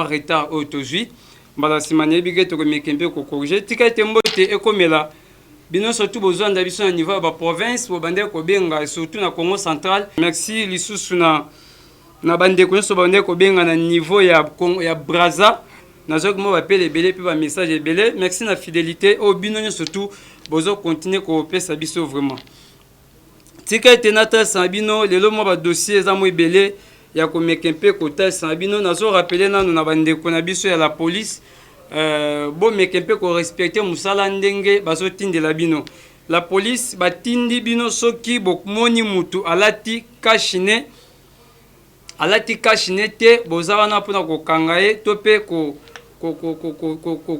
mwa retard oyo tozwi. Mbala nsima nayebi ke tokomeke mpe kocorriger. Tika ete mbote ekomela bino, surtout bozwanda biso na niveau ya baprovince, bobandeki kobenga surtout na Congo Central. Merci lisusu na bandeko nyonso babandeki kobenga na niveau ya Braza. Nazwaki mwa baappels ebele mpe bamessage ebele. Merci na fidélité oyo bino nyonso tu bozocontinuer kopesa biso. Vraiment, tika ete natalisa na bino lelo mwa badossier eza mwa ebele ya komeka mpe kotalisa na bino. Nazorappeler nano na bandeko na biso ya la police, bomeke mpe korespecter mosala ndenge bazotindela bino. La police batindi bino, soki bomoni mutu alati cache-nez, alati cache-nez te, boza wana mpona kokanga ye to mpe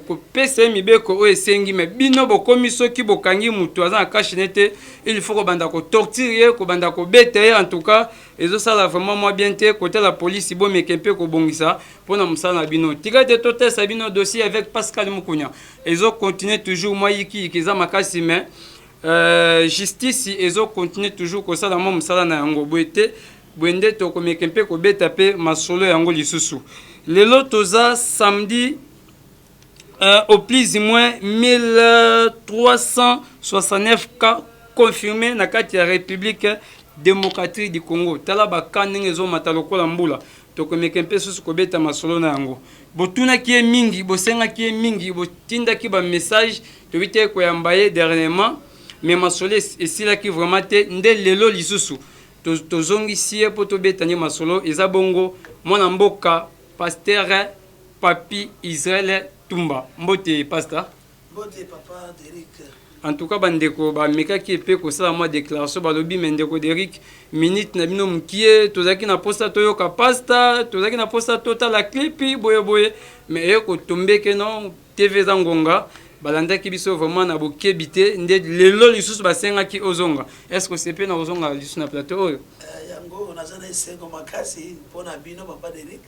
kopesa ye mibeko oyo esengi. Me bino bokomi, soki bokangi mutu aza na cache-nez te, il faut kobanda kotorturer ye, kobanda kobeta ye. En tout cas, ezosala vraiment mwa bien te. Kotala polisi, bomeke mpe kobongisa mpona mosala na bino. Tika te totesa bino dossier avec Pascal Mukunya ezocontinuer toujours. Mwa yikiyiki eza makasi, mais justice ezocontinuer toujours kosala mwa mosala na yango. Boye te, boye nde tokomeke mpe kobeta mpe masolo yango lisusu. Lelo toza samedi, au plus ou moins 1369 cas confirmés na kati ya République démocratique du Congo. Tala bacas ndenge ezomata lokola mbula. Tokomeke mpe susu kobeta masolo na yango. Botunaki ye mingi, bosengaki ye mingi, botindaki bamessage. Tobi te koyamba ye dernièrement, mais masolo esilaki vraiment te. Nde lelo lisusu tozongisi ye mpo tobeta nde masolo. Eza bongo mwana mboka pasteur Papi Israel Tumba. Mbote, pasteur. Mbote, papa Derik. En tout cas, bandeko bamekaki mpe kosala mwa déclaration. Balobi: "Me ndeko Derik, minute na bino mokie, tozalaki na posa toyoka pasteur, tozalaki na posa totala clip boyeboye, mais eye kotombeke no TV eza ngonga." Balandaki biso vraiment na bokebi te. Nde lelo lisusu basengaki ozonga. Est ce que osepe na kozonga lisusu na plateau oyo? Yango naza na esengo makasi mpona bino, papa Derik.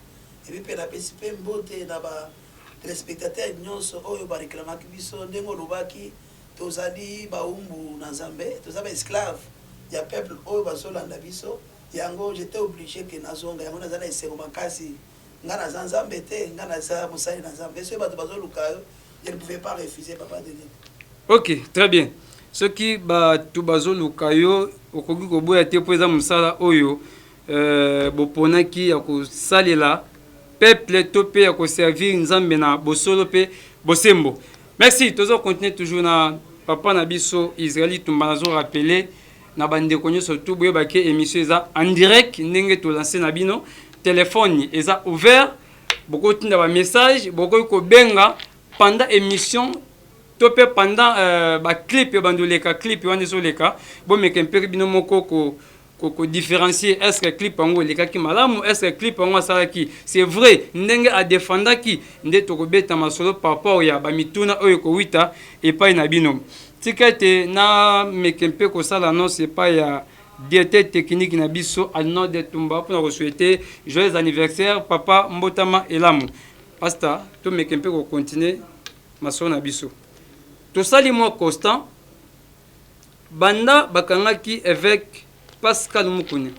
Epi mpe napesi mpe mbote na batéléspectateur nyonso oyo bareklamaki biso. Ndenge olobaki, tozali baumbu na Nzambe, toza baesclave ya peuple oyo bazolanda biso. Yango j'étais obligé ke nazonga. Yango naza na esengo makasi. Nga naza Nzambe te, nga naza mosali na Nzambe. Soki bato bazoluka yo, je ne pouvais pas refuser, papa Denis. Ok, très bien. Soki bato bazoluka yo, okoki koboya te, mpo eza mosala oyo boponaki ya kosalela peuple to mpe ya koservir Nzambe na bosolo mpe bosembo. Merci. Tozo continuer toujours na papa na biso Israeli Tumba. Nazorappeler na bandeko nyonso tu, boyebaki émission eza en direct. Ndenge tolancer na bino, telefone eza ouvert, bokotinda bamessage, bokoki kobenga pendant émission to mpe pendant baclip ebandi oleka. Clip wana ezoleka, bomeka mpe bino moko ko kodifférencier est ce que clip yango elekaki malamu, est ce que clip yango asalaki, c'est vrai ndenge adefendaki. Nde tokobeta masolo par rapport ya bamituna oyo ekowita epai na bino. Tika ete nameke mpe kosala annonce epai ya directeur technique na biso Arnaud de Tumba mpona kosouhaiter joyeux anniversaire, papa, mbotama elamu. Pasteur, tomeke mpe kocontinuer masolo na biso. Tosali mwa constat: banda bakangaki évêque Pascal Mukuni,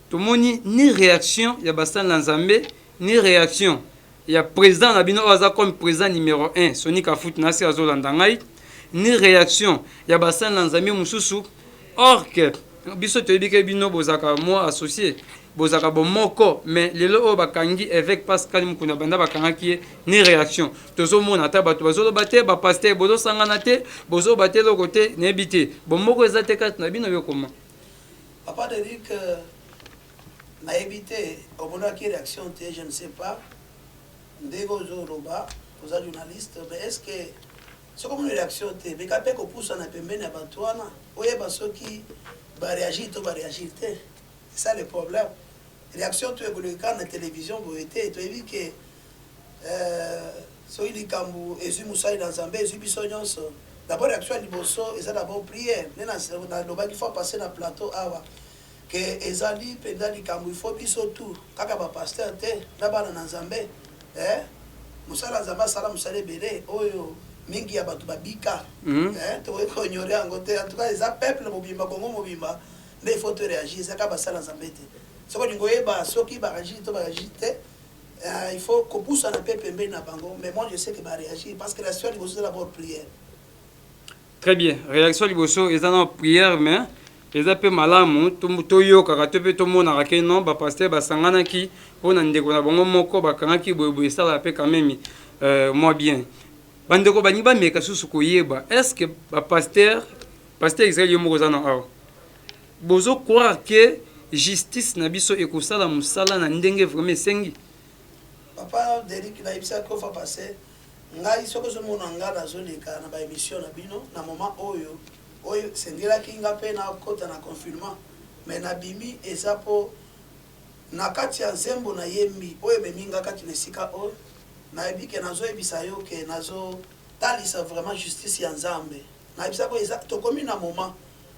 tomoni ni réaction ya basali na Nzambe, ni réaction ya président na bino oyo aza comme président numéro 1, Soni Kafuti na asi azolanda ngai, ni réaction ya basali na Nzambe mosusu. Or que biso toyebi ke bino bozalaka mwa associé, bozalaka bomoko. Mais lelo oyo bakangi évêque Pascal Mukuna, banda bakangaki ye, ni réaction tozomona, ata bato bazoloba te. Bapasteur bozosangana te, bozoloba te eloko te. Nayebi te, bomoko eza te kati na bino, yokoma. Papa Derik, nayebi te, omonaki réaction te, je ne sais pas. Ndenge ozoloba, oza journaliste, mais est ce que soki omoni réaction te, meka mpe kopusana pembeni ya bato wana, oyeba soki baréagir to baréagir te. C'est ça le problème. Réaction to ekoleka kaka na télévision boye te. Toyebi ke soki likambo ezwi mosali na Nzambe, ezwi biso nyonso. D'abord, réaction ya liboso eza d'abord prière. Nde nalobaki fois passé na plateau awa ke ezali mpenza likambo, il faut biso tu, kaka bapasteur te, na bana na Nzambe. Mosala ya Nzambe asala mosala ebele oyo mingi ya bato babika. Tokoki koignorer yango te. En tout cas, eza peuple mobimba, Kongo mobimba nde il faut to réagir. Eza kaka basala Nzambe te. Soki olingi oyeba soki baréagir to baréagir te, il faut kopusana mpe pembeni na bango. Mais moi, je sais que baréagir, parce que la situation liboso eza d'abord prière. Très bien. Réaction liboso eza na prière, mais eza mpe malamu toyokaka to mpe tomonaka ke non, bapasteur basanganaki mpona ndeko na bango moko bakangaki boyeboye. Esalaka mpe quand même mwa bien. Bandeko balingi bameka susu koyeba: est ce que bapasteur, pasteur Israel, yo moko oza na awa, bozocroire ke justice na biso ekosala mosala na ndenge vraiment esengi? Papa Derik, nayebisaki ofa passe ngai, soki ozomona nga nazoleka na baémission na bino na moment oyo esengelaki nga mpe nakota na confinement, mais nabimi, eza mpo na kati ya nzembo nayembi oyo ememi nga kati na esika oyo. Nayebi ke nazoyebisa yo ke nazotalisa vraiment justice ya Nzambe. Nayebisako eza tokomi na moment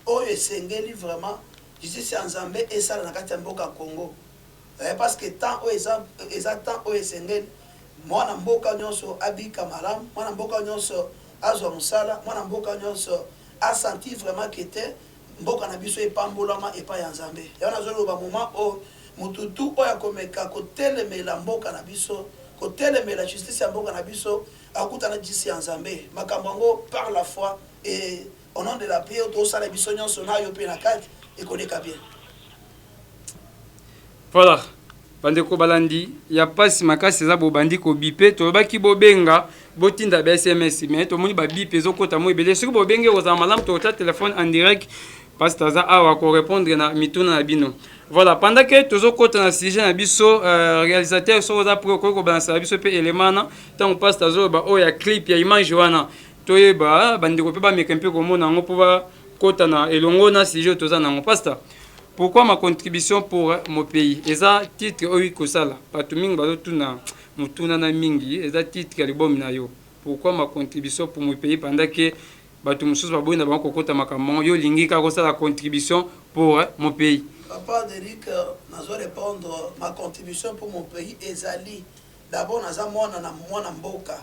oyo esengeli vraiment justice ya Nzambe esala na kati ya mboka Congo, parce que temps oyo eza temps oyo esengeli mwana mboka nyonso abika malamu, mwana mboka nyonso azwa mosala, mwana mboka nyonso asentir vraiment ke te, mboka na biso epambolama epai ya Nzambe. Yango nazoloba, moment oyo, motutu oyo akomeka kotelemela mboka na biso, kotelemela justice ya mboka na biso, akutana justice ya Nzambe. Makambo yango, par la foi et au nom de la prière tosala biso nyonso na yo mpe na kati, ekoleka bien. Voilà, bandeko balandi ya mpasi makasi, eza bobandi kobipe. Tolobaki bobenga, botinda ba SMS, mais tomoni babipe ezokɔta mo ebele. Soki bobengi, ekozala malamu tokota téléphone en direct, parce que aza awa korépondre na mituna na bino. Voilà, pendant que tozokɔta na sujet na biso, réalisateur, soki oza prêt, okoki kobalansela biso mpe élément wana ntango pasteur azoloba oyo ya clip ya image wana, toyeba bandeko mpe bameka mpe komona yango mpo bakɔta na elongo na sujet oyo toza nango. Pasteur, "Pourquoi ma contribution pour mon pays" eza titre oyo kosala bato mingi bazotuna motuna na mingi. Eza titre ya libomi na yo, "Pourquoi ma contribution pour mon pays", pendant que bato mosusu baboyi na bango kokota makambo yango, yo olingi kaka kosala contribution pour mon pays. Papa Derik, nazo répondre: ma contribution pour mon pays ezali d'abord naza mwana na mwana mboka.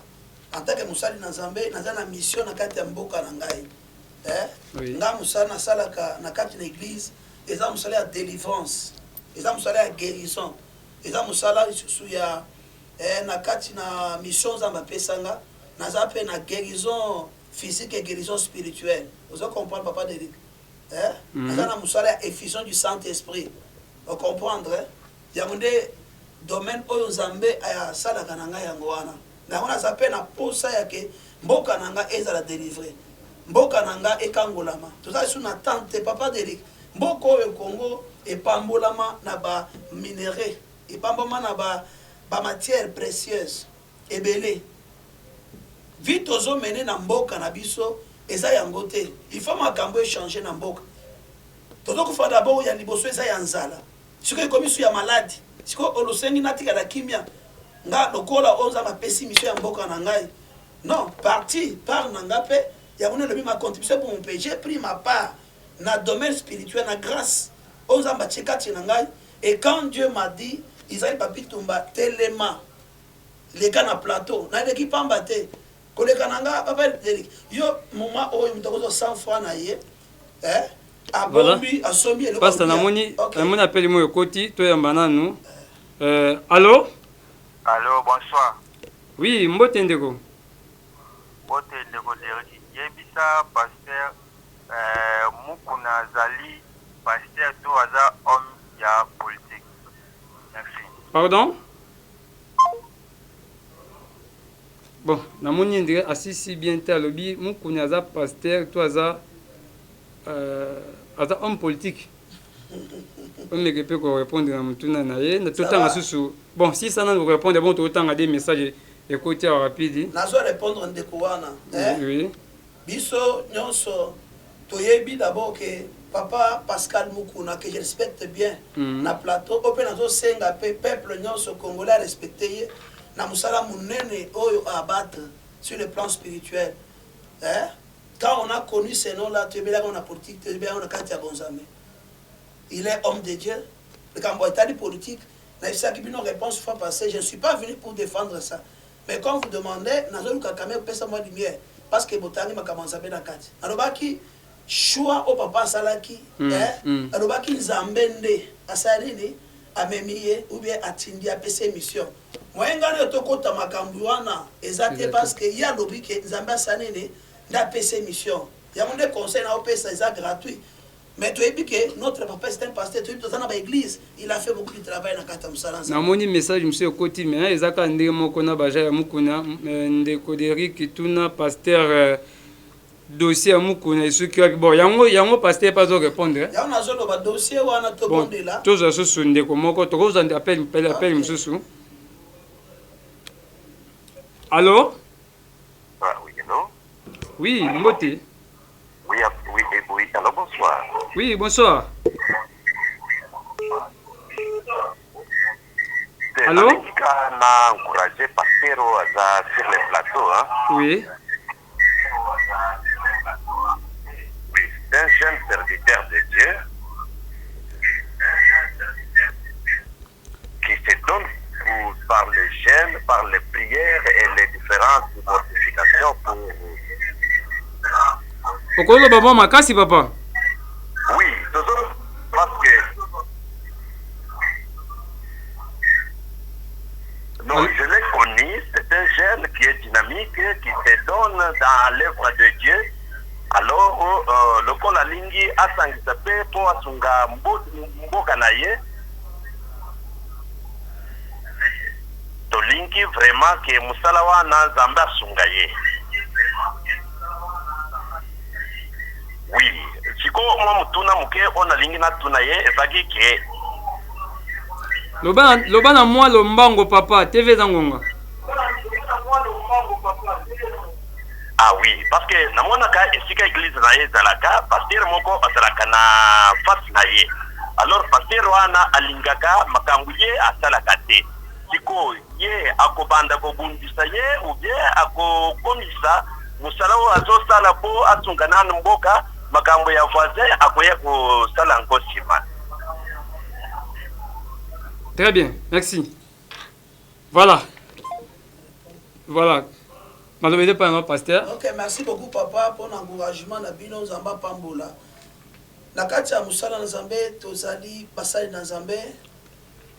En tant que mosali na Nzambe, naza na mission na kati ya mboka na ngai, eh? Oui. Nga mosala nasalaka na kati na église eza mosala ya délivrance, eza mosala ya guérison, eza mosala lisusu ya na kati na mission Nzambe apesanga, naza mpe na guérison physique et guérison spirituelle. Ozo comprendre, papa Derik, eh? Naza na mosala ya effusion du Saint Esprit, ocomprendre, eh? Yango nde domaine oyo Nzambe asalaka na ngai. Yango wana yango naza mpe na posa ya ke mboka na ngai ezala délivré, mboka na ngai ekangolama. Toza lisusu na temps te, papa Derik. Mboka oyo Congo epambolama na baminerai, epambolama na bamatière précieuse ebele. Vie tozomene na mboka na biso eza yango te. Il faut makambo echanger na mboka. Tozokufa d'abord, ya liboso eza ya nzala, sikoyo ekomi su ya maladi. Sikoyo olosengi natikala kimia, nga lokola oyo Nzambe apesi mission ya mboka na ngai, non parti part na nga mpe yango nde elobi ma contribution pour mon pays. J'ai pris ma part na domaine spirituel, na grâce oyo Nzambe atie kati na ngai. Et quand Dieu m'a dit: "Israel Papi Tumba, telema, leka na plateau", naleki pamba te. Koleka na nga, papa Derik, yo moment oyo moto akozwa 100 franc na ye, eh? Abombi, asombi eloko. Pasteur, namoni namoni appel moko ekoti, toyamba nanu. Allo? Allo, bonsoir. Oui, mbote ndeko. Mbote ndeko Derik. Yebisa pasteur Mukuna azali pasteur to aza homme ya politique? Merci. Pardon? Bon, namoni ndire asisi bien te. Alobi Mukuni aza pasteur to aza homme politique. Omeke mpe korépondre na motuna na ye. Totanga susu. Bon, si ça nanu korépondre, bon, totanga des messages ekoti awa rapide. Nazo répondre ndeko wana, eh? Oui. Biso nyonso toyebi d'abord ke papa Pascal Mukuna, que je respecte bien, na plateau oyo mpe nazosenga mpe peuple nyonso congolais arespecte ye na mosala monene oyo abattre sur le plan spirituel, eh? Quand on a connu ce nom là, toyebelaka na politique, toyebelaka na kati ya bonzambe. Il est homme de Dieu. Likambo etali politique, nayebisaki bino réponse fois passée. Je ne suis pas venu pour défendre ça, mais quand vous demandez, nazoluka quand même kopesa mwa lumière, parce que botangi makambo ya Nzambe na kati. Alobaki choix oyo papa asalaki, eh? Alobaki Nzambe nde asali nini. amemi ye ou bien atindi, apesi ye mission. Moyen ngai nayo tokota makambo wana eza te, parce que ye alobi ke Nzambe asala nini nde apesi ye mission. Yango nde conseil na opesa eza gratuit, mais toyebi ke notre papa, c'est un pasteur. Toyebi, toza na baéglise, il a fait beaucoup de travail na kati ya mosala Nzambe. Namoni message mosusu ekoti, mais eza kaka ndenge moko na baja ya Mukuna. Ndeko Derik, tuna pasteur dossier ya Mukuna esuki wapi? Bon, yango pasteur mpe azorépondre. Yango nazoloba, dossier wana bon tobondela. Tozwa susu ndeko moko, tokozwa appel mosusu. Allo? Ah, oui, hello. Oui, mbote. Oui, ah, oui, eh, oui, alors bonsoir. Oui, bonsoir. Allô? Nalingi na encourager pasteur oyo aza sur le plateau. Hein. Oui, c'est un jeune serviteur de Dieu qui se donne par le jeûne, par les prières et les différentes mortifications pour Okoloba mwa makasi, papa. Oui, toujours parce que non, je l'ai connu, c'est un jeune qui est dynamique, qui se donne dans l'œuvre de Dieu. Alors, lokola alingi asangisa mpe mpo asunga mboka na ye, tolingi vraiment ke mosala wana Nzambe asunga ye. Oui, sikoyo mwa motuna moke oyo nalingi natuna ye ezalaki ke Loba na mwa lombango, papa, TV eza ngonga. Ah oui, parce que namonaka esika église na ye ezalaka, pasteur moko azalaka na face na ye. Alors pasteur wana alingaka makambo ye asalaka te. Sikoyo ye akobanda kobundisa ye ou bien akokomisa mosala oyo azosala mpo asunga nanu mboka, makambo ya voisin akoya kosala yango nsima? Très bien, merci. Voilà, maloba eza epai na pasteur. Ok, merci beaucoup, papa, pour l'encouragement na bino. Nzambe apambola. Na kati ya mosala na Nzambe, tozali basali na Nzambe,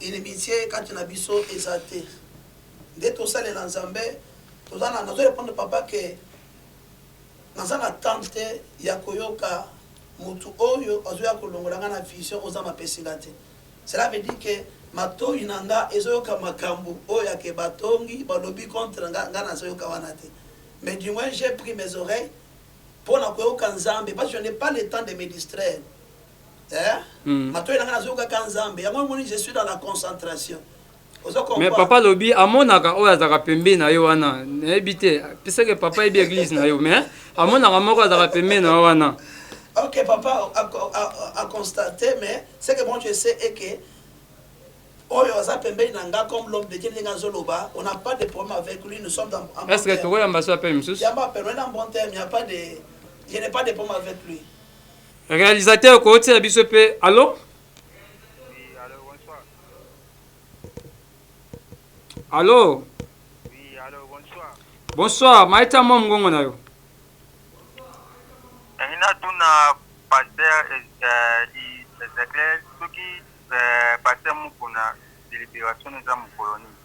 inimitié kati na biso eza te. Nde tosalela Nzambe, toza na nazo répondre papa ke naza na temps te ya koyoka motu oyo azoya kolongola nga na vision oza mapesi nga te. Cela veut dire que matoi na nga ezoyoka makambo oyo yake batongi, balobi contre nga, nga nazoyoka wana te. Mais du moins j'ai pris mes oreilles mpo na koyoka Nzambe, parce que je n'ai pas le temps de me distraire, eh? Matoi na nga nazokaka Nzambe. Yango omoni, je suis dans la concentration. Ozo Mais comprendre? Papa alobi amonaka oyo azalaka pembeni na yo wana. Nayebi te piseke papa yebi église na yo, mais amonaka moko azalaka pembeni na yo wana. Ok, papa a constaté, mais ce que moi je sais est que oyo aza pembeni na nga, comme l'homme de Dieu ndenge azoloba, on n'a pas de problème avec lui, nous sommes dans en bon est ce que terme. Tokoyamba so appel mosusu. Yamba appel, on est en bon terme, il n'y a pas de je n'ai pas de problème avec lui. Réalisateur, kotiela biso mpe. Allo? Oui, allô, bonsoir. Allo? Oui, allô, bonsoir. Bonsoir, maita mwa mongongo na yo. Nalingi natuna pasteur Ezekiel soki pasteur Mukuna, délibération eza mokolo nini,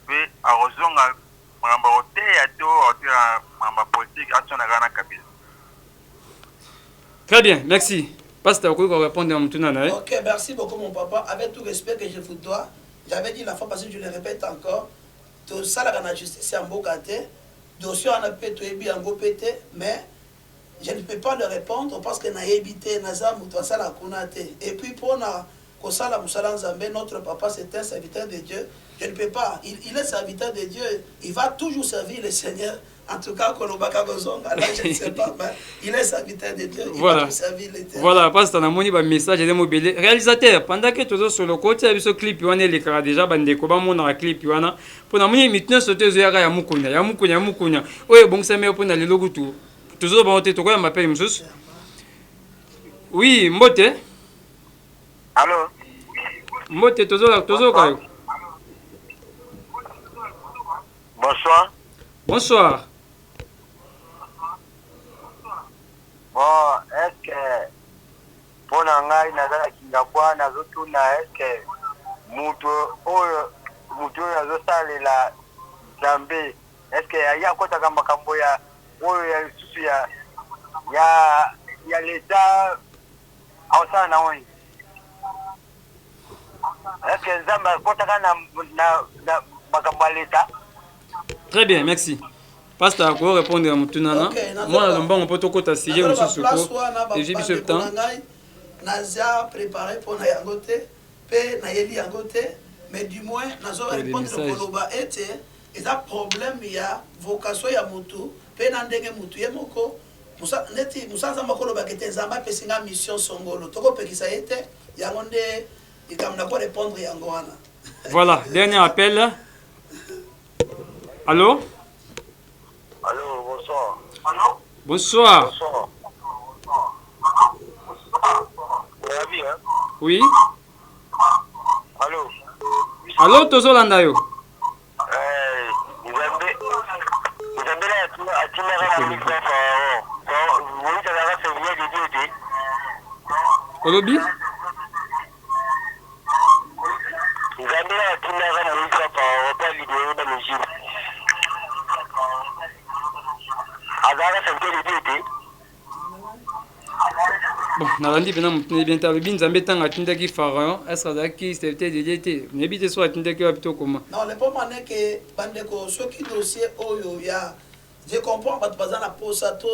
mpe akozonga makambo ya koteya to akoteya makambo ya politique asona kaka na Kabila? Très bien, merci. Pasteur, okoki korépondre na motuna na ye. Ok, merci beaucoup, mon papa. Avec tout respect que je vous dois, j'avais dit la fois passée, je le répète encore, tosalaka na justice ya mboka te, dossier wana mpe toyebi yango mpe te, mais je ne peux pas le répondre parce que nayebi te, naza moto asala kuna te. Et puis mpona kosala mosala Nzambe, notre papa, c'est un serviteur de Dieu, je ne peux pas, il est serviteur de Dieu, il va toujours servir le Seigneur. En tout cas, kolobaka kozonga là, je ne sais pas, mais il est serviteur de Dieu, il va toujours servir l'Éternel. Voilà, pasteur, namoni bamessage eza mobele. Réalisateur, pendant que tozosolo, kotia biso clip wana elekaka déjà, bandeko bamonaka clip wana, mpo namoni mitu nyonso te ezoyaka ya Mukunya, ya Mukunya, ya Mukunya oyo ebongisami yo mpona lelo. Kutu tozobango te. Tokoyamba mpe mosusu. Oui, mbote. Allo? Mbote, tozoyoka yo. Bonsoir. Bonsoir. Bon, est ce que mpo na ngai naza na Kingabwa, nazotuna est ce que Mutu oyo mutu oyo azosalela Nzambe est ce que ye akotaka makambo ya oyo ya lisusu ya ya ya l'etat akosala na ngo nini? Est ce que Nzambe akotaka na na na makambo ya l'etat? Très bien, merci. Pasteur ako répondre na motuna na mwana lombango mpo tokota sujet mosusu po ezwi biso temps. Naza prepare mpo na yango te Pe nayeli yango te mais du moins nazo repondre koloba ete eza problème ya vocation ya mutu pe na ndenge mutu ye moko neti musala nzambe akoloba ke te nzambe apesi nga mission songolo toko pekisa ye te yango nde likambo nako repondre yango wana. Voilà, dernier appel. Allô? Allô, bonsoir. Bonsoir. Bonsoir. Oyabi, hein? Oui. Allô. Allô, tozolanda yo. Eh, Nzambe, Nzambe na atindaka Moïse na Pharaon. Moïse azalaka serviteur de Dieu te. Olobi? Nzambe oyo atindaka Moïse na Pharaon mpo alibere bana Egypte azalaka serviteur de Dieu te? Bon, nalandi mpena motu na ye bien te. Alobi Nzambe ntango atindaki Pharaon, est-ce que azalaki serviteur de Dieu te? Nayebi te soki atindaki wapi to koma. Non, le problème en est que bandeko soki dossier oyo ya je comprends bato baza na posa to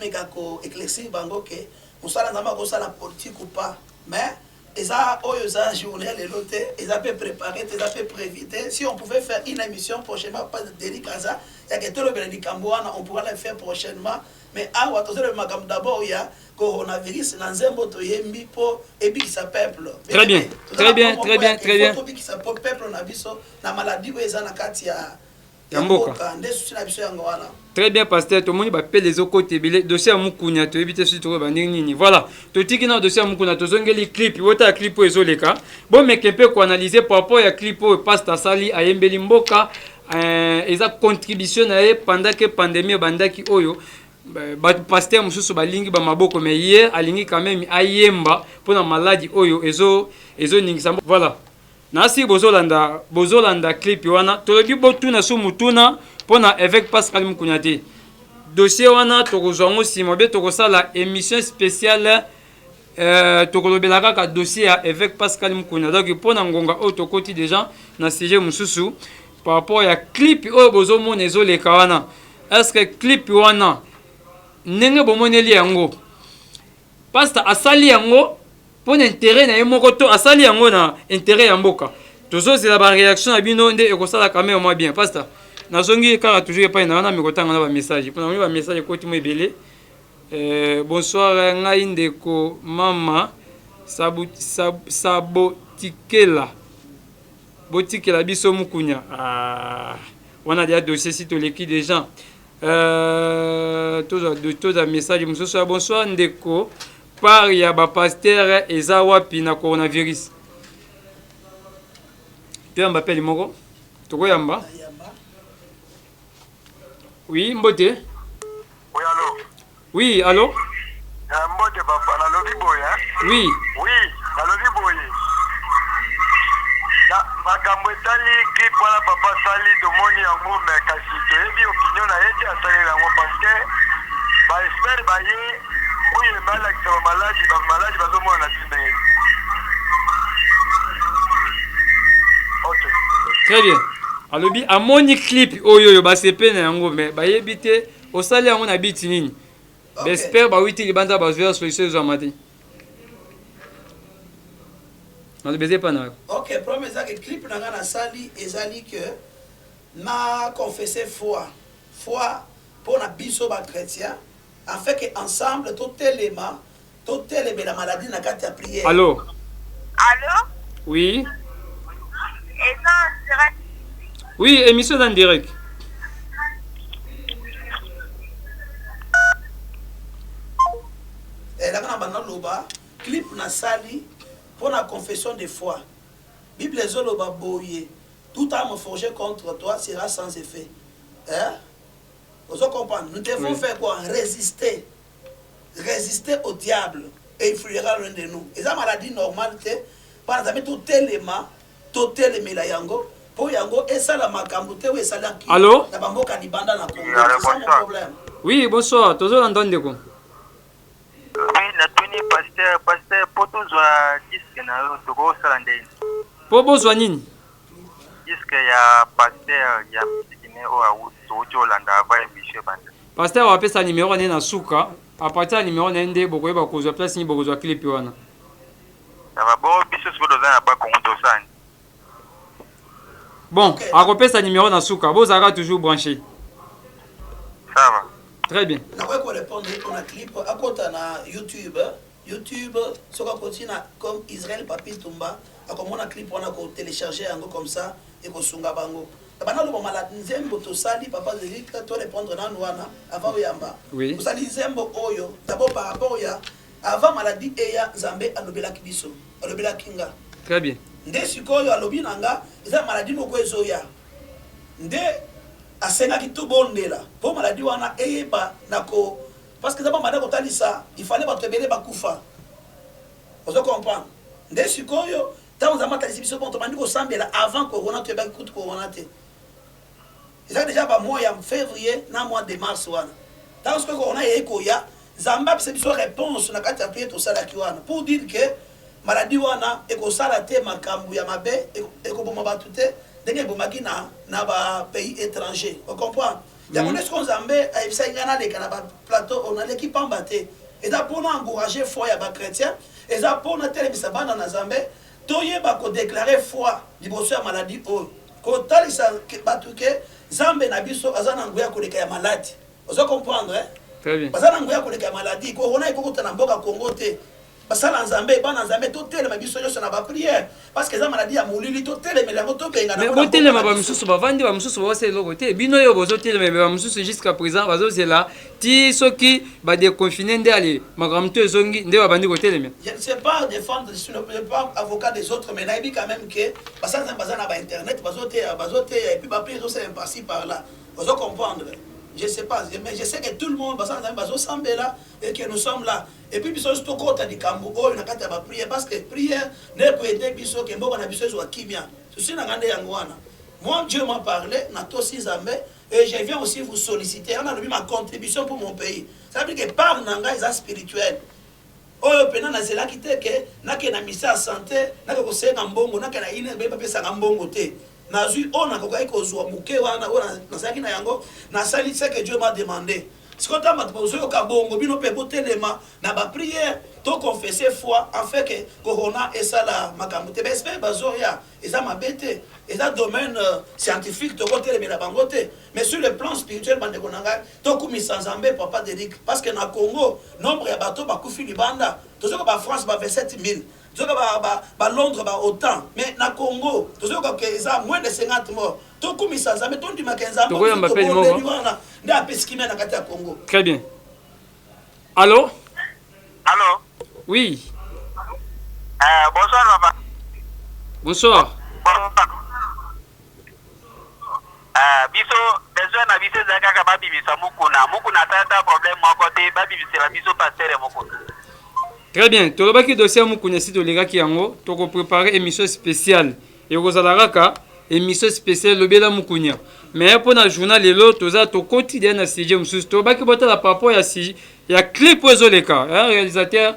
meka ko éclaircir bango ke mosala Nzambe akosala politique ou pas, mais Eza oyo eza journee ya lelo te, eza pe prepare te, eza pe prevu te. Si on pouvait faire une emission prochainement pa Denis Kaza ya ke tolobela likambo wana, on pourra le faire prochainement. Mais awa tozolobela makambo d'abord ya coronavirus na nzembo toyembi po ebikisa peuple. Très bien, très bien, très bien, très bien. Tobikisa peuple na biso na maladie oyo eza na kati ya ya mboka. Nde souci na biso yango wana. Très bien pasteur, tomoni ba pele ezo kota ebele, dossier ya Mukuna toyebi te soki tokoyeba ndenge nini. Voilà, totiki na dossier ya Mukuna, tozongeli clip, botala clip oyo ezoleka. Bomeke mpe ko analyser par rapport ya clip oyo pasteur asali, ayembeli mboka, eza contribution na ye pendant que pandemie ebandaki oyo ba pasteur mosusu balingi ba maboko mais ye alingi quand même ayemba mpona maladi oyo ezo ezoningisa. Voilà. Nasi bozolanda bozolanda clip wana tolobi botuna su mutuna pona eveque Pascal Mukuna te dossier wana tokozwa yango nsima be tokosala émission spéciale tokolobela kaka dossier ya eveque Pascal Mukuna donc pona ngonga oyo tokoti déjà na sujet mosusu par rapport ya clip oyo bozomona ezoleka wana est ce que clip wana ndenge bomoneli yango pasta asali yango pona interet na ye moko to asali yango na interet ya mboka? Tozozela ba reaction na bino nde ekosala quand même mwa bien. Pasta, nazongi kaka toujours epai na yo na mikotanga na ba message pona moni ba message ekoti mo ebele. Bonsoir ngai ndeko mama sabu, sab, sabotikela botikela biso mukunya ah, wana deja dossier si toleki deja. Tozwa tozwa message mosusu ya bonsoir ndeko part ya ba pasteur eza wapi na coronavirus? Toyamba appel moko tokoyamba. Oui, mbote. Oui, allo. Oui, allo. Mbote papa, nalobi boye. Oui. Oui, nalobi boye. Na makambo etali clip wana papa asali tomoni yango mais kasi toyebi opinion na ye te asaleli yango parce que ba experts baye Muyembe alakisa ba maladi ba maladi bazomona na ti ndenge nini. Ok. Très bien. Alobi amoni clip oyo oyo basepe na yango mais bayebi te osali yango na biti nini. Ok. B'experts bawiti libanda bazwi ya solution ezwama te. Nalobi eza epa na yo. Ok, problème eza ke clip na nga nasali ezali que na confesser foi. Foi pona biso ba chretiens afin que ensemble totelema totelemela maladie na kati ya prière. Allo? Allo? Oui. Eza en direct? Oui, émission eza en direct. Elaka na banda loba clip nasali pona confession de foi. Bible ezoloba boye toute arme forgee contre toi sera sans effet. Hein? Ozo comprendre? Nous devons Oui. faire quoi? Résister. Résister au diable et il fuira loin de nous. Eza maladie normale te. Bana Nzambe totelema. Totelemela yango po yango esala makambu te oyo esalaki Allo? na ba mboka libanda na Congo. Oui, allô, C'est ça mon bonsoir. problème. Oui, bonsoir. Tozolanda ndeko. Oui, natuni pasteur, pasteur po tozwa disque na yo tokosala ndeni? Po bozwa nini? Disque ya pasteur ya musique ne oyo awuti towuti olanda avant émission ebanda. Pasteur apesa numero na ye na suka. À partir ya numero na ye nde bokoyeba kozwa place nini bokozwa clip wana. Ça va bon biso sikoyo toza na Bakongo tosala nini? Bon, Ok. akopesa numero na suka. Bozalaka toujours branché. Ça va. Très bien. Nakoki korépondre ye mpona clip akota na YouTube YouTube soki akoti na comme Israël Papi Tumba akomona clip wana kotélécharge yango comme ça ekosunga bango. Bana loba malade nzembo tosali papa Zelik to répondre nanu wana avant oyamba. Oui. Tosali nzembo oyo d'abord par rapport ya avant maladie eya Nzambe alobelaki biso alobelaki nga. Très bien. Nde sikoyo alobi na nga eza maladie moko ezoya nde asengaki tobondela po maladie wana eyeba na ko parce que eza ba maladie kotalisa il fallait bato ebele bakufa. Ozo comprendre? Nde sikoyo ntango Nzambe atalisi biso bon tobandi kosambela avant corona toyebaki kutu corona te. Ezalaki déjà ba mois ya février na mois de mars wana. Ntango sikoyo corona eyei koya Nzambe apesa biso réponse na kati ya prière tosalaki wana pour dire que maladie wana ekosala te makambo ya mabe ekoboma bato te ndenge ebomaki na na ba pays étranger. O comprendre? Yango nde sikoyo Nzambe ayebisaki ngai naleka na ba plateau oyo naleki pamba te. Eza mpona encourager foi ya ba chrétien, eza mpona telemisa bana na Nzambe toyeba kodéclarer foi liboso ya maladie oyo, kotalisa bato ke Nzambe na biso aza na nguya koleka ya maladie. Ozo comprendre eh? Très bien. Baza na nguya koleka ya maladie. Corona ekokota na mboka Congo te. Basala Nzambe, bana Nzambe totelema biso nyonso na ba prière parce que eza maladie ya molili totelemela yango tobengana Mais yango na botelema mboka ba na biso. misusu bavandi ba misusu bazosala eloko te. Bino oyo bozotelema mais ba misusu jusqu'à présent bazozela ti soki ba déconfiner nde ale makambo to ezongi nde babandi kotelemela. Je ne sais pas défendre, je suis pas avocat des autres, mais nayebi quand même que basala Nzambe baza na ba internet bazoteya bazoteya et puis ba prière ezosalema par-ci par-là. Ozo comprendre? Je sais pas, mais je sais que tout le monde basala Nzambe bazosambela et que nous sommes là. Et puis biso nyonso tokota likambo oyo na kati ya ba prière parce que prière nde ekoyede biso ke mboka na biso ezwa kimia. Souci na nga nde yango wana. Moi Dieu m'a parlé, natosi Nzambe et je viens aussi vous solliciter. Wana nalobi ma contribution pour mon pays. Ça veut dire que part na ngai eza spirituelle. Oyo pena nazelaki te ke nakende na ministère ya santé, nake kosenga mbongo, nake na INRB bapesanga mbongo te. Nazwi oyo nakokaki kozwa moke wana oyo nazalaki na yango, nasali ce que Dieu m'a demandé. Sikoyo ntango bato bozoyoka bongo, bino mpe botelema na ba prière to confesser foi afin que corona esala makambo te. Ba experts bazoya, eza mabe te, eza domaine scientifique tokotelemela bango te, mais sur le plan spirituel bandeko na ngai tokumisa Nzambe papa Derrick parce que na Congo nombre ya bato bakufi libanda tozoyoka ba France ba 27 000 tozoyoka ba Londres ba autant, mais na Congo tozoyoka ke eza moins de 50 morts. Tokumisa Nzambe, tondimaka Nzambe Tokoyamba pe tobondeli moko. wana nde apesi kimia na kati ya Congo. Très bien. Allô? Allô? Oui. Bonsoir papa. Bonsoir. Bonsoir. Biso besoin na biso ezali kaka babimisa Mukuna. Mukuna ata ata problème moko te, babimisela biso pasteur Mukuna. Très bien. Tolobaki dossier ya Mukuna esi tolekaki yango, toko préparer émission spéciale. Ekozala kaka émission spéciale lobela Mukunya. Mais mpona journal lelo toza tokoti deya na sujet mosusu. Tolobaki botala par rapport ya sujet ya clip oyo ezoleka, hein, réalisateur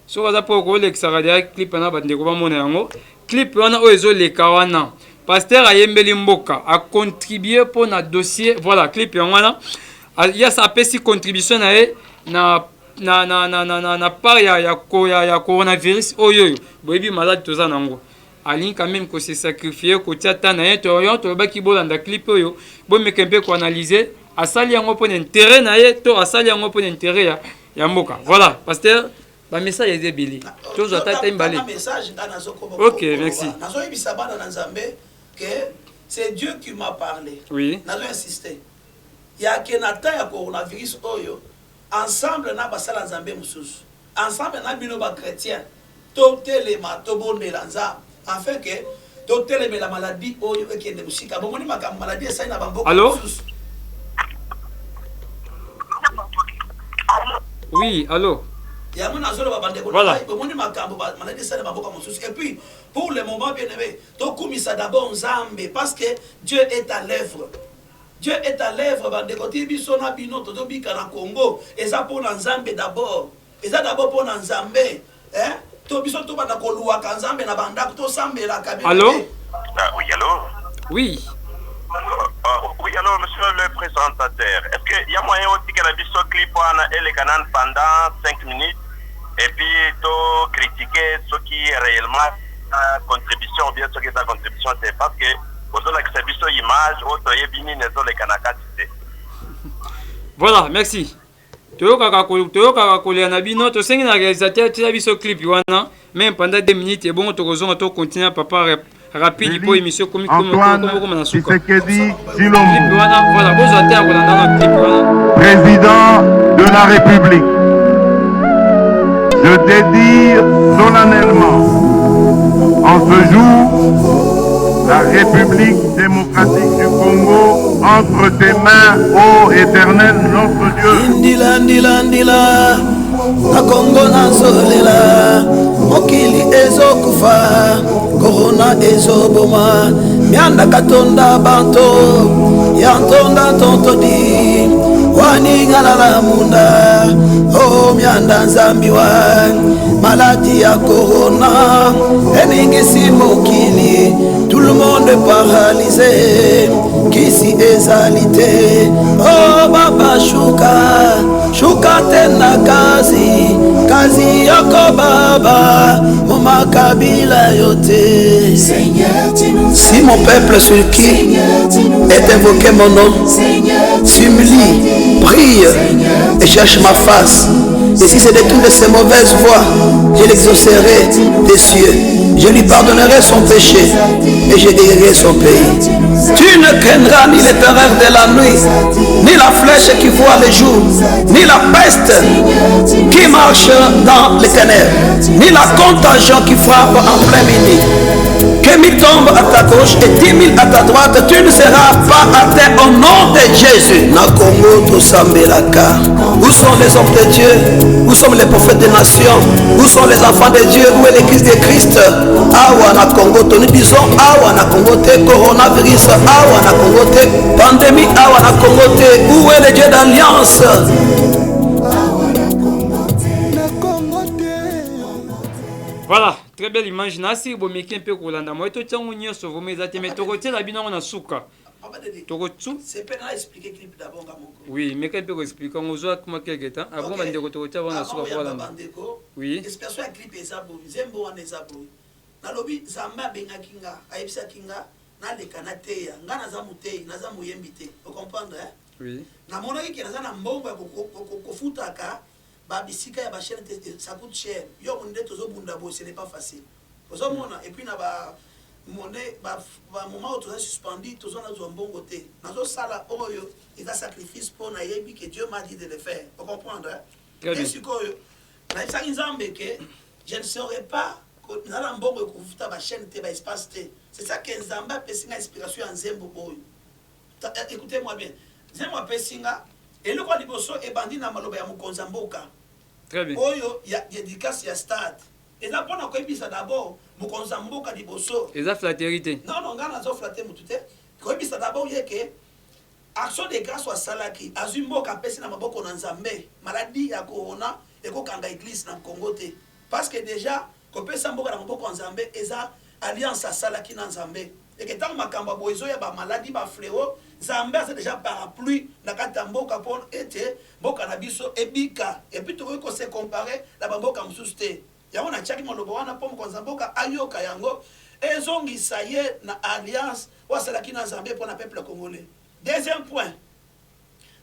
soki aza mpo kolekisaka deya clip wana bandeko bamona yango. Clip wana oyo ezoleka wana, pasteur ayembeli mboka, acontribue mpona dossier. Voilà clip yango wana yasa apesi contribution na ye na na na na na na, na part ya ya, ya, ya coronavirus oyo oyo boyebi malade toza nango. Alingi quand même ko se sacrifier kotia ta na ye. Toyo tolobaki bolanda clip oyo bomeka mpe koanalyse asali yango mpona intérêt na ye to asali yango mpona intérêt ya, ya mboka. Voilà pasteur, ba message eza ebele, tozwa ata te mibale. Message nga nazokoba Ok, merci. Nazoyebisa bana na Nzambe que c'est Dieu qui m'a parlé. Oui. Nazo insister ya ke na temps ya coronavirus oyo ensemble na basala Nzambe mosusu, ensemble na bino ba chrétien, totelema tobondela Nzambe afin que totelemela maladie oyo ekende mosika. Bomoni makambo maladie esali na bamboka Allô? mosusu. Oui, allô? Yango nazoloba, bandeko na ngai, bomoni makambo maladi esali maboko mosusu. Et puis pour le moment, bien aimé, tokumisa d'abord Nzambe, parce que Dieu est à l'œuvre, Dieu est à l'œuvre. Bandeko, ti biso na bino tozobika na Congo, eza mpona Nzambe d'abord, eza d'abord mpona Nzambe, eh? To biso tobanda koluwaka Nzambe na bandako, tosambelaka bien. Allô? Aimé. Ah, oui, allô? Oui. Oui, alors, monsieur le présentateur, est-ce qu'il y a moyen aussi que la biso clip wana eleka nanu pendant 5 minutes et puis to critiquer ce qui est réellement contribution ou bien ce qui est contribution te, parce que ozolakisa biso image oyo toyebi nini ezoleka na kati te. Voilà, merci. Toyokaka kolela na bino. Tosengi na réalisateur tia biso clip wana même pendant 2 minutes, ebongo tokozonga, tocontinue, papa, rapide mpo émission ekomi Antoine koma na suka. Tshisekedi Clip Tshilombo, wana, voilà, bozwa te ya kolanda na clip wana. Président de la République. Je dédie solennellement en ce jour la République démocratique du Congo entre tes mains, ô Éternel notre Dieu. Ndila ndila ndila na Kongo, nazolela, mokili ezokufa, korona ezoboma mianda katonda banto ya ntonda tontodi waningalala munda o mianda nzambi wa maladi ya korona eningisi mokili, tout le monde paralysé, kisi ezali te. O baba, shuka shuka tena kazi kazi yako baba mumakabila yote. Si mon peuple sur qui est invoqué mon nom s'humilie, prie et cherche ma face, et si se détourne de ses mauvaises voies, je l'exaucerai des cieux. Je lui pardonnerai son péché et je guérirai son pays. Tu ne craindras ni les terreurs de la nuit, ni la flèche qui voit le jour, ni la peste qui marche dans les ténèbres, ni la contagion qui frappe en plein midi. Que 1000 tombent à ta gauche et 10 000 à ta droite, tu ne seras pas atteint au nom de Jésus. Na Congo, tosambelaka. Où sont les hommes de Dieu? Où sont les prophètes des nations? Où sont les enfants de Dieu? Où est l'église de Christ? Awa na Congo, nous disons awa na Congo te, coronavirus, awa na Congo te, pandémie, awa na Congo te. Où est le Dieu d'alliance? Voilà, très belle image. Nasi bomeki mpe kolanda moi, totiango nyonso vraiment eza te, mais tokotiela bino yango na suka. Tokotsu oui, meka mpe koexpliquer yango, ozwa kuma quelque temps abon. Bandeko, tokotia bango na suka po balanda, oui. Expression ya clip eza boye, nzembo wana eza boye. Nalobi Nzambe abengaki nga, ayebisaki nga naleka nateya. Nga naza motei, naza moyembi te, ocomprendre, eh? Oui. Namonaki ke naza na mbongo ya kofutaka babisika ya bachaîne te, ça coûte cher. Yo nde tozobunda boye, ce n'est pas facile, ozomona. Et puis na ba monde bamoment oyo toza suspendu, toza nazwa mbongo te, nazosala oyo eza sacrifice mpo nayebi ke Dieu m'a dit de le faire, ocomprendre, Très bien. E sikoyo nayebisaki Nzambe ke je ne saurais pas naza na mbongo ekofuta bachaîne te, baespace te. C'est ça ke Nzambe apesi nga inspiration ya nzembo oyo. Écoutez-moi bien, nzembo apesi nga eloko ya liboso ebandi na maloba ya mokonzi ya mboka. Très bien. Oyo ya dédicace ya stade eza mpona koyebisa d'abord mokonzi ya mboka liboso. Eza flatterie te? Non, ngai nazoflatter motu te. Koyebisa d'abord ye ke action de grâce asalaki, azwi mboka, apesi na maboko na Nzambe, maladi ya corona ekokanga église na Congo te, parce que déjà kopesa mboka na maboko ya Nzambe eza alliance asalaki na Nzambe, eke ntango makambo ya boye ezoya, bamaladi, bafléau, Nzambe aza déjà parapluie na kati ya mboka mpo ete mboka na biso ebika. Et puis tokoki kose comparer na bamboka mosusu te. Yango natiaki maloba wana mpo mokonzi ya mboka ayoka yango, ezongisa ye na alliance oyo asalaki na Nzambe mpo na peuple congolais. Deuxième point,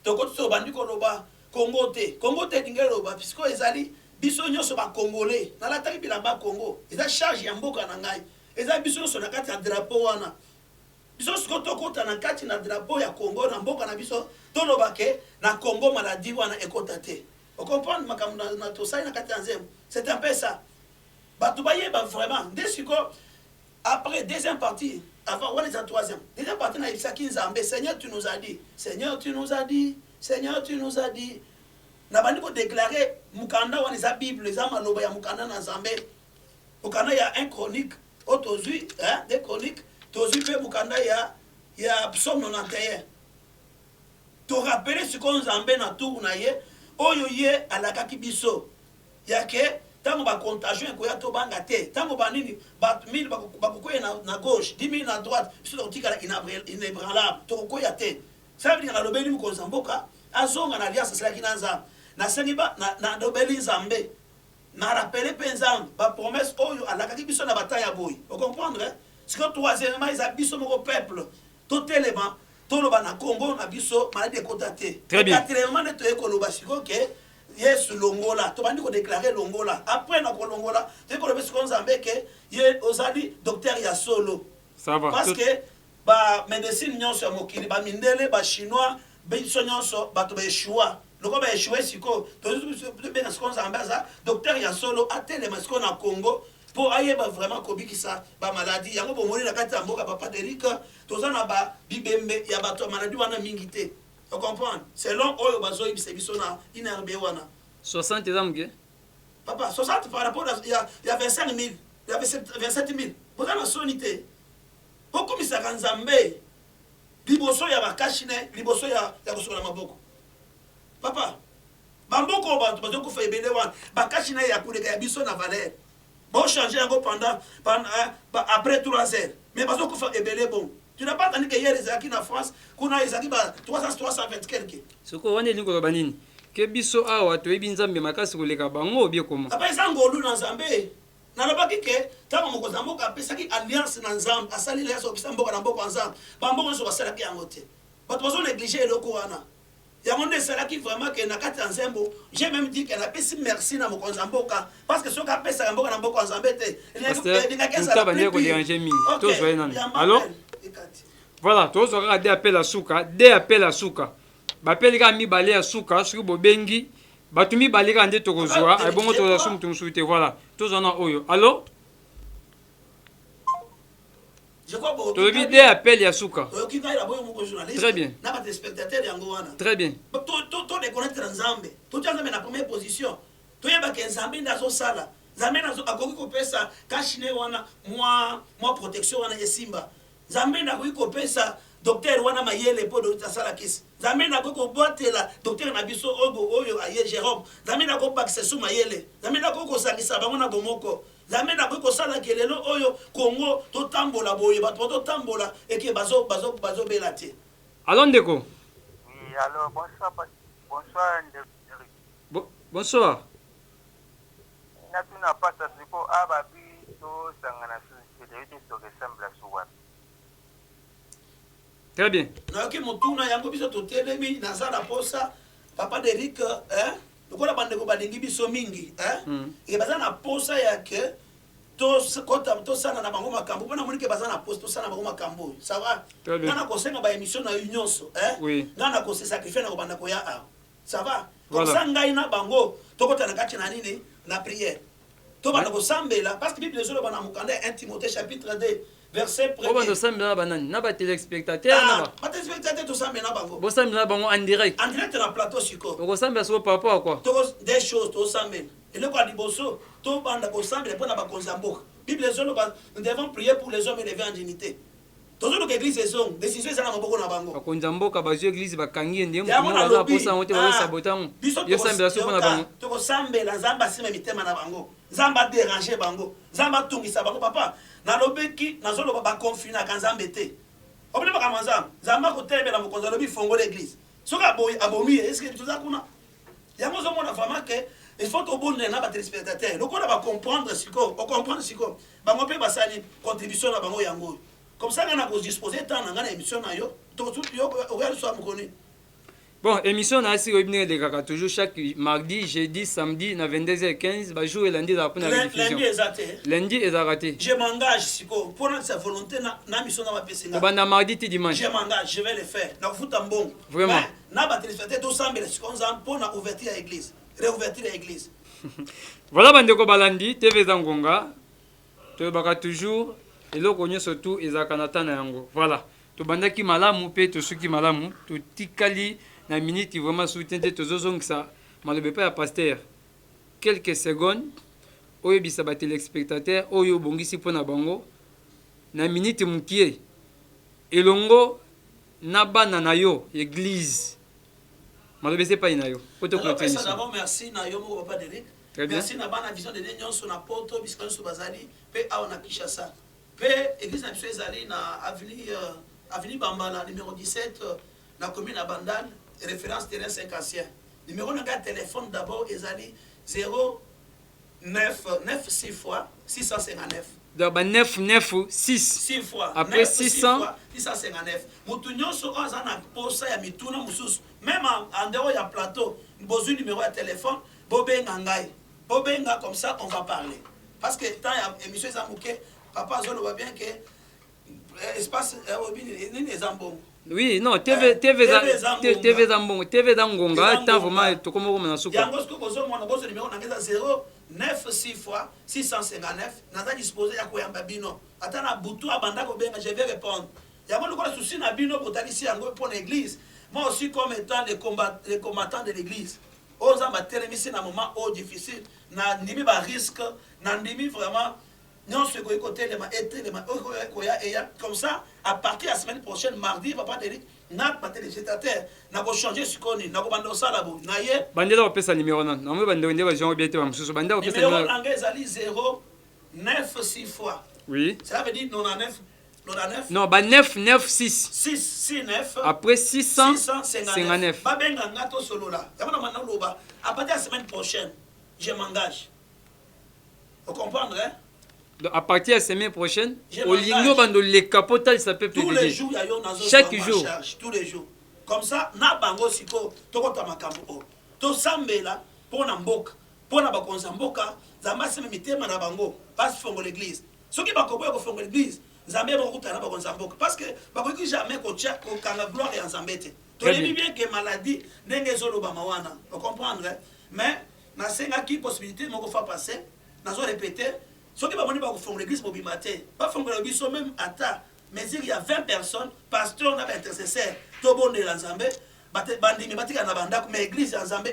tokoti, tobandi koloba Congo te, Congo te. Elingi eloba puisque ezali biso nyonso bacongolais, nalataki bilamba Congo, eza charge ya mboka na ngai, eza biso nyonso na kati ya drapeau wana. Biso sikoyo tokota na kati na drapeau ya Congo, na mboka na biso, toloba ke na Congo maladi wana ekota te. Ocomprendre makambo na tosali na kati ya nzembo, c'est un peu ça. Bato bayeba vraiment nde sikoyo. Après, deuxième partie, avant wana eza troisième, deuxième partie, nayebisaki Nzambe: Seigneur, tu nous as dit, Seigneur, tu nous as dit, Seigneur, tu nous as dit. Nabandi ko declarer mokanda wana eza Bible, eza maloba ya mokanda na Nzambe. Mokanda ya 1 Chronique oyo tozwi, hein, 2 Chronique, tozwi mpe mokanda ya ya Psaume 91. To rappeler sikoyo Nzambe na tour na ye oyo ye alakaki biso ya ke tango ba contagion ekoya tobanga te, tango ba nini bato 1000 bakokweya na, na gauche, 10000 na droite, biso tokotikala inebranlable, tokokwea te. Ça veut dire nalobeli mokonzi ya mboka azonga na alliance asalaki na Nzambe. Nasengi ba nalobeli Nzambe na rappeler mpe Nzambe ba promesse oyo alakaki biso na ba temps ya boye. O comprendre? Hein? Sikoyo troisièmement eza biso moko peuple totelema toloba na Congo na biso maladie ekota te. Très bien. Quatrièmement nde toye koloba sikoyo ke Yesu longola, tobandi ko declarer longola. Après na kolongola, toye koloba sikoyo Nzambe ke ye ozali docteur ya solo. Ça va. Parce que Ba medecine nionso ya mokili, ba mindele, ba chinois, biso nionso bato ba echoua. Lokola ba echoue sikoyo, tobenga sikoyo Nzambe aza docteur ya solo atelema sikoyo na Congo po ayeba vraiment kobikisa ba maladie. Yango bomoni na kati ya mboka papa Derrick, toza na ba bibembe ya bato ya maladie wana mingi te. O comprendre? Selon oyo bazoyebisa biso na INRB wana. 60 eza moke? Papa, 60 par rapport ya 25 000, ya 27 000. Boza na soni te. Bokumisaka Nzambe liboso ya ba cache-nez, liboso ya ya kosukola maboko. Papa, ba mboka oyo bato bazo kufa ebele wana, ba cache-nez ya koleka ya biso na valeur. Bo changer yango pendant, pendant après 3 heures. Mais bazo kufa ebele bongo. Tu n'as pas entendu que hier ezalaki na France, kuna ezalaki ba 300, 320 quelque. Sikoyo wana elingi koloba nini? Que biso awa toyebi Nzambe makasi koleka bango ou bien comment? Papa eza ngolu na Nzambe. Nalobaki ke tango mokonzi ya mboka apesaki alliance na Nzambe, asali alliance akopesa mboka na mboka ya Nzambe, ba mboka nionso basalaki yango te. Bato bazo negliger eloko wana. Yango nde esalaki vraiment ke na kati ya nzembo, j'ai meme dit ke napesi merci na mokonzi ya mboka parce que soki apesaka mboka na mboka ya Nzambe te, elingaki ezala plus pire. Ok, yamba appel ekati. Voilà, tozwa kaka de appel ya suka, de appel ya suka. Ba appel kaka mibale ya suka soki bobengi Batu mibale kaka nde tokozua ebongo tokozua su mutu mususu te voilà tozua na oyo allo tolobi de appel ya suka oyoki ngai na boyo moko journaliste très bien na ba téléspectateurs yango wana très bien to to to reconnaître nzambe totia nzambe na première position toyeba ke nzambe nde azosala nzambe nde akoki kopesa kashine wana mwa mwa protection wana esimba Nzambe nde akoki kopesa docteur wana mayele mpo asala kisi. Nzambe nde akoki kobatela docteur na biso oyo, oyo aye Jerome. Nzambe nde akoki kobakisa lisusu mayele. Nzambe nde akoki kosangisa bango na bomoko. Nzambe nde akoki kosala ke lelo oyo Congo totambola boye, bato bazotambola eke bazo, bazo, bazobela te. Allo ndeko. Oui, allo, bonsoir, bonsoir ndeko Eric. Bo, bonsoir. Natuna pasta sikoyo a babi tosangana susu te toyebi te soki ressemble su wapi. Très bien. Nayoki motuna yango biso totelemi naza na posa papa Derrick eh lokola bandeko balingi biso mingi eh mm. e baza na posa ya ke tokota tosala na bango makambo mpo namoni ke baza na posa tosala na bango makambo oyo ça va nga na kosenga ba émission na yo nyonso eh oui. nga na kose sacrifier na kobanda koya awa Ça va? Comme ça ngai na bango tokota na kati na nini? Na prière. Tobanda kosambela parce que Bible ezoloba na mokanda ya 1 Timothée chapitre 2 verset premier. Obanda osambela na banani? Na ba téléspectateurs na ba. Ba téléspectateurs tosambela na bango. Bosambela na bango en direct. En direct na plateau sikoyo. Okosambela sikoyo par rapport à quoi? Toko des choses tosambela. Eloko ya liboso tobanda kosambela mpo na bakonzi ya mboka. Bible ezoloba nous devons prier pour les hommes élevés en dignité. Tozoluka eglise ezonga, decision eza na maboko na bango. Bakonzi ya mboka bazui eglise bakangi ye nde mutu moko baza na posa yango te bazo sabote yango. Yo sambela soki pona bango. Toko sambela Nzambe asimba mitema na bango. Nzambe a deranger bango. Nzambe atungisa bango papa. Nalobeki nazoloba ba confinaka Nzambe te. Omoni makambo ya Nzambe. Nzambe akotelemela mokonzi alobi fongola eglise. Soki aboyi abomi ye est-ce que toza kuna? Yango ozomona vraiment que il faut tobondela na ba telespectateurs lokola ba comprendre sikoyo, o comprendre sikoyo. Bango pe basali contribution na bango yango oyo. Comme ça nga nako disposer temps na nga na emission na yo, yo okoya lisusu awa mokolo nini? Bon, emission na asi oyebi ndenge elekaka toujours chaque mardi, jeudi, samedi na 22h15 ba jours elandi ezalaka pona rediffusion. Lundi eza te. Lundi ezalaka te. Je m'engage sikoyo pona sa volonté na na mission na bapesi nga. Kobanda mardi ti dimanche. Je m'engage, je vais le faire. Nakofuta mbongo. Vraiment. Mais na ba téléspectateurs tosambela sikoyo Nzambe pona ouverture ya église, réouverture ya église. Voilà bandeko balandi TV eza ngonga tolobaka toujours eloko nyonso tout ezalaka na temps na yango. Voilà. Tobandaki malamu pe tosuki malamu totikali na minute vraiment soutien te tozozongisa. Maloba epai ya pasteur, quelques secondes oyebisa ba telespectateurs oyo obongisi mpo na bango na minute mukie elongo na bana na yo ya eglise. Maloba eza epai na yo po to cloturer Nazopesa emission. d'abord merci na yo moko papa Derrick. Très bien. Merci na bana Vision de Dieu nyonso na poto bisika nyonso bazali pe awa na Kinshasa. Pe eglise na biso ezali na avenue euh, avenue Bambala numéro 17 euh, na commune ya Bandal référence terrain 5 ancien. Numéro na ngai ya téléphone d'abord ezali 09 9 6 fois 659. Donc ba 9 9 6 6 fois après 9, 6 600 fois 659. Mutu nyonso oyo aza na posa ya mituna mosusu même en dehors ya plateau bozwi numéro ya téléphone bobenga ngai bobenga comme ça on va parler parce que temps ya émission eza moke papa azoloba bien que eh, espace eh, obi nini eza mbongo. Oui, non, TV Eh, TV eza TV eza T- ngonga. TV eza mbongo, TV eza ngonga, Eza temps ngonga. vraiment tokoma koma na suka. Yango soki bozomona bozwa numéro na ngai eza 09 6 fois 659. Naza dispose ya koyamba bino ata na butu abanda kobenga, je vais répondre. Yango lokola souci na bino botalisi yango mpo na église, moi aussi comme étant le, combat, le combattant de l'église oyo Nzambe atelemisi na moment oyo difficile, nandimi barisque, nandimi vraiment nyonso ekoki kotelema etelema, oyo ekoki koya eya. Comme ça à partir ya semaine prochaine mardi, papa Derik na batelespectateur, nakochange sikoyo nini, nakobanda kosala boye na ye. Bandela kopesa numéro nano. Namoni bandeko nde bazwi yango bien te bamosusu. Bandela kopesa Numéro numéro. na ngai ezali 0 9 6 fois, cela veut dire 99 99. Non, ba 9 9 6 6 6 9 après 659. 659 babenga nga tosolola. Yango na banda oloba à partir ya semaine prochaine je m'engage, ocomprendre, hein? Donc à partir ya semaine prochaine Je olingi m'engage. obanda oleka mpo otalisa peuple Tous de les Dieu. jours ya yo nazozwa Chaque en jour. charge tous les jours comme ça na bango. Sikoyo tokota makambo oyo tosambela mpo na mboka, mpo na bakonzi ya mboka. Nzambe aseme mitema na bango bafongola église. Soki bakoboya kofongola église, Nzambe bakokutana na bakonzi ya mboka parce que bakoki jamais kotia kokanga gloire ya Nzambe te. Toyebi bien ke maladie ndenge ezolobama wana, ocomprendre, hein? Mais nasengaki possibilité moko fois passé, nazo répéter: soki bamoni bakofongola église mobima te, bafongola biso même ata mesure ya 20 personnes, pasteur na baintercesseur, tobondela Nzambe, bandimi batikala na bandako, mais église ya Nzambe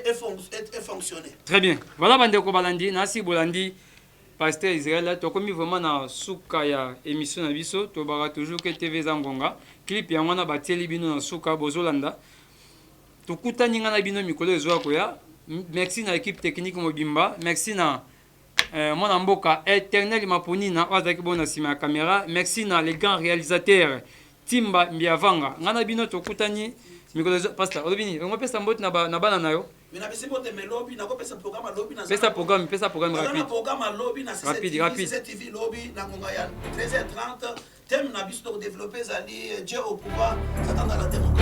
efonctionne. Très bien. Voilà bandeko balandi, nasi bolandi pasteur Israël, tokomi vraiment na suka ya émission na biso. Tobaka toujours que TV eza ngonga. Clip yango wana batieli bino na suka bozolanda. Tokutani nga na bino mikolo ezwa koya. Merci na équipe technique mobimba. Merci na mwana mboka Éternel Maponina oyo azalaki bongo na nsima ya caméra. Merci na les grands réalisateurs Timba Mbiavanga. Nga na bino tokutani mikolo ezwa. Pasteur, olobi nini? Ongo pesa mbote na bana na yo. Me napesi mbote, me lobi nakopesa programme alobi. Pesa programme, pesa programme Naza na rapide. programme alobi na Rapide, rapide. CCTV lobi na ngonga ya 13h30. Thème na biso tokodéveloppe ezali Dieu au pouvoir, Satan dans la démocratie.